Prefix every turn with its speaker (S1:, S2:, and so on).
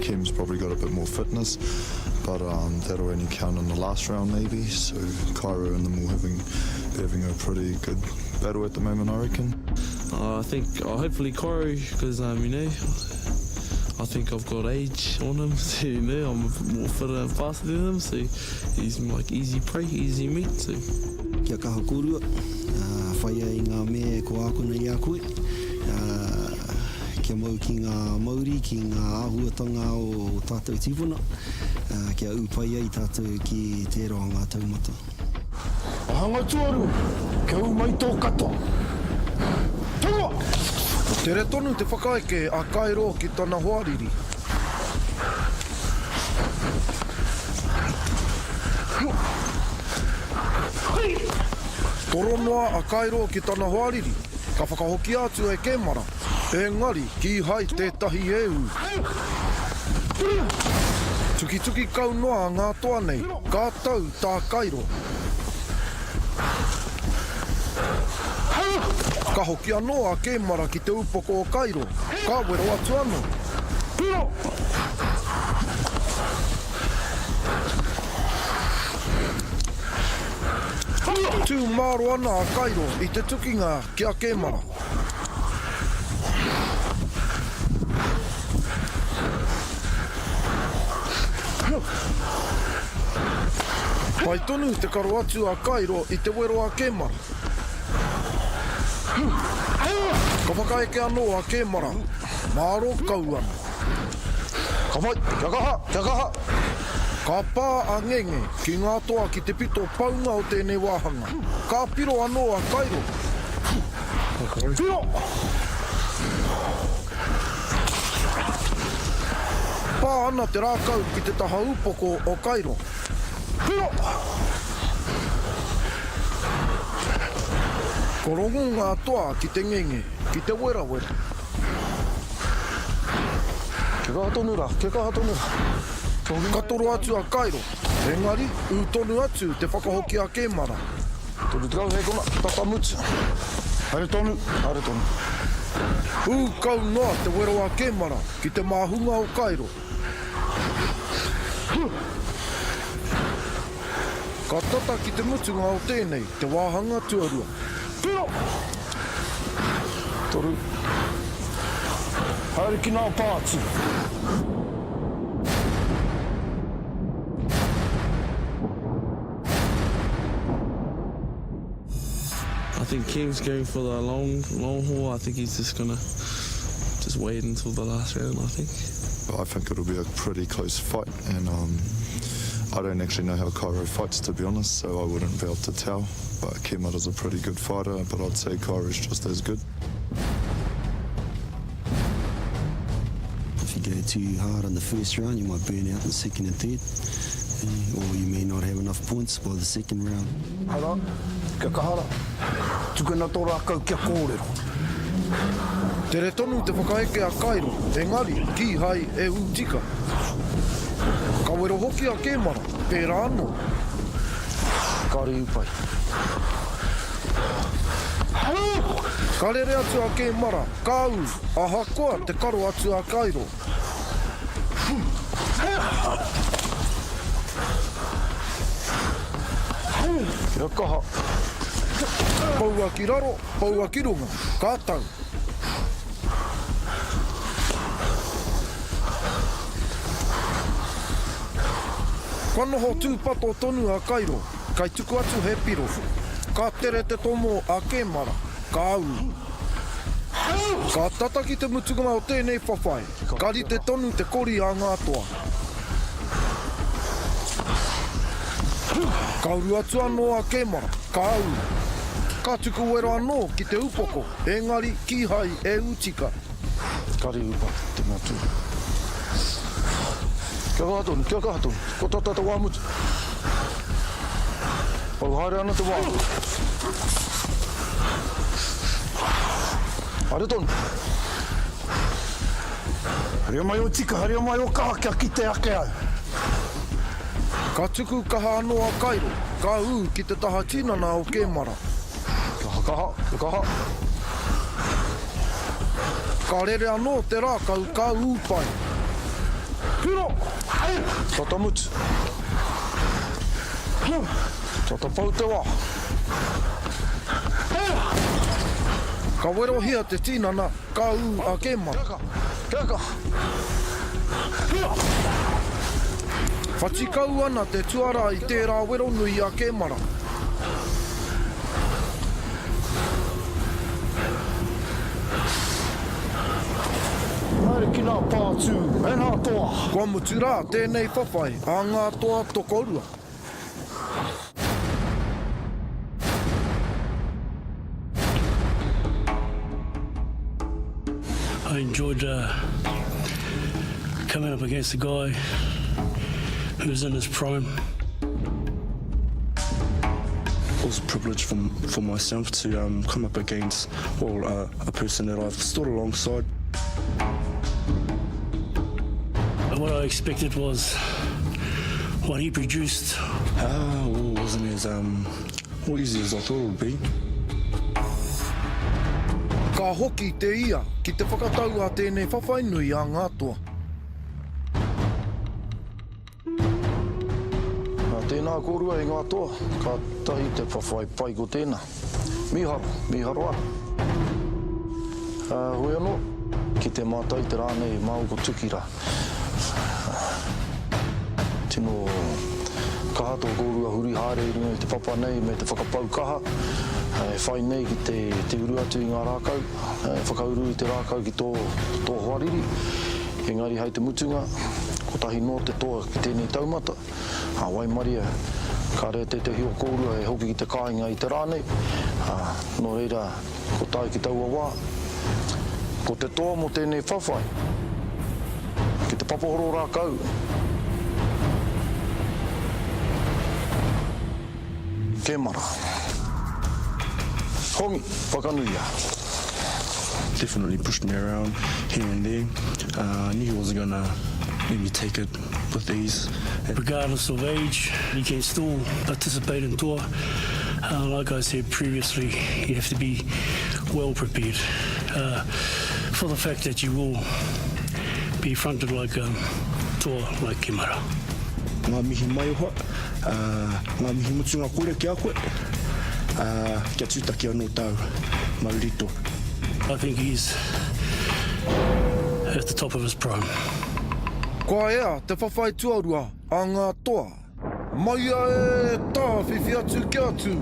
S1: Kem's probably got a bit more fitness, but um, that'll only count in the last round maybe. So Cairo and them will having be having a pretty good battle at the moment, I reckon.
S2: Uh, I think uh, hopefully Cairo, because um, you know, I think I've got age on him. So you know, I'm more fitter and faster than him. So he's like easy prey, easy meat. So.
S3: Kia kaha kōrua, whai ai i ngā mea kua ākona i a koe, kia mau ki ngā mauri, ki ngā āhuatanga o tātou tīpuna, kia ū pai ai tātou ki tērā o ngā taumata.
S4: Hanga tuarua, kia ū mai tō katoa. Toa!
S5: Tere tonu te whakaeke a Kaero ki tana hoariri. Toro noa a Kaero ki tana hoariri, ka whakahokia atu e Kemara, engari kīhai tētahi e ū. Tukituki kau noa ngā toa nei, ka tau tā Kairo. Ka hoki anō a Kemara ki te upoko o Kairo, ka wero atu anō. Tū māro ana a Kairo i te tukinga ki a Kemara. Pai tonu te karo atu a Kairo i te wero a Kemara. Ka whakaeke anō a Kemara, mārō kau ana. Ka whai, kia kaha, kia kaha! Ka pā a Ngenge ki ngā toa ki te pito paunga o tēnei wāhanga. Ka piro anō a Kairo. Piro! Pā ana te rākau ki te taha upoko o Kairo. Piro! Ko rongo ngā toa ki te ngenge, ki te werawera.
S4: Kia kaha tonu rā, kia kaha tonu rā.
S5: Ka toro atu a Kairo, engari, ū tonu atu te whakahoki a Kemara.
S4: 30 hēkona, tata mutu. Haere tonu, haere tonu.
S5: Ū kau noa te wero a Kemara ki te māhunga o Kairo. Ka tata ki te mutunga o tēnei, te wāhanga tuarua.
S4: Piro! Toru. Haere ki ngā pāti.
S2: I think Kem's going for the long, long haul. I think he's just gonna just wait until the last round, I think.
S1: I think it'll be a pretty close fight, and um, I don't actually know how Cairo fights, to be honest, so I wouldn't be able to tell. But Kemara's a pretty good fighter, but I'd say Cairo's just as good.
S3: If you go too hard in the first round, you might burn out in the second and third, or you may not have enough points by the second round.
S4: Ara, kia kaha ra. Tukuna tō rākau kia kōrero.
S5: Tere tonu te whakaeke a Kairo, engari, kīhai e ū tika. Ka wero hoki a Kemara, pērā anō.
S4: Kāre i pai.
S5: Ka rere atu a Kemara, ka ū, ahakoa te karo atu a Kairo.
S4: Kia kaha.
S5: Poua ki raro, poua ki runga, ka tau. Kua noho tūpato tonu a Kairo, kai tuku atu he piro. Ka tere te tomo a Kemara, ka ū. Ka tata ki te mutunga o tēnei whawhai, ka rite tonu te kori a ngā toa. Ka uru atu anō a Kemara, ka ū. Ka tuku wero anō ki te upoko, engari kīhai e ū tika.
S4: Kare upa te mea tū. Kia kaha tonu, kia kaha tonu. Kua tata te wā mutu. Pau haere ana te wā. Haere tonu. Haria mai o tika, haria mai o kaha kia kite ake au.
S5: Ka tuku kaha anō a Kairo, ka ū ki te taha tinana o Kemara.
S4: Kaha, kaha, kia kaha.
S5: Ka rere anō te rākau ka ū pai.
S4: Whiro! Tata mutu. Tata pau te wā.
S5: Ka werohia te tinana, ka ū a Kemara.
S4: Kia kaha!
S5: Whati kau ana te tuarā i tērā wero nui a Kemara.
S4: Haere ki nā pātū e nā toa.
S5: Kua mutu rā tēnei whawhai a ngā toa tokorua.
S6: I enjoyed uh, coming up against a guy who was in his prime.
S7: It was a privilege for, for myself to um, come up against well, uh, a person that I've stood alongside.
S6: What I expected was what he produced.
S7: Ah, well, it wasn't as um, well, easy as I thought it would be.
S5: Ka hoki te ia ki te whakatau a tēnei whawhai nui a ngā toa.
S4: Nā, tēnā kōrua e ngā toa, kātahi te whawhai pai ko tēnā. Mīharo, mīharo ana. Ā, hoi anō, ki te mātai te rā nei māu ko Tuki rā. Tino kaha tō kōrua huri haere i runga i te papa nei me te whakapau kaha e whai nei ki te, te uru atu i ngā rākau, e whakauru i te rākau ki tō, tō hoariri. Engari hei te mutunga, kotahi noa te toa ki tēnei taumata, ā, waimaria, kāre tētehi o kōrua e hoki ki te kāinga i te rā nei, ā, nō reira, ko tae ki taua wā, ko te toa mō tēnei whawhai, ki te papahoro rākau. Kemara. Hongi, whakanuia.
S7: Definitely pushed me around here and there. Uh, I knew he wasn't going to let me take it with ease.
S6: Regardless of age, you can still participate in tour. Uh, like I said previously, you have to be well prepared uh, for the fact that you will be fronted like a toa like Kemara.
S7: Ngā mihi maioha, ā, ngā mihi mutunga kore ki a koe, ā, kia tūtaki anō tāu maurito.
S6: I think he's at the top of his prime.
S5: Kua ea te whawhai tuarua a ngā toa. Maia e tāwhiwhi atu kia tū.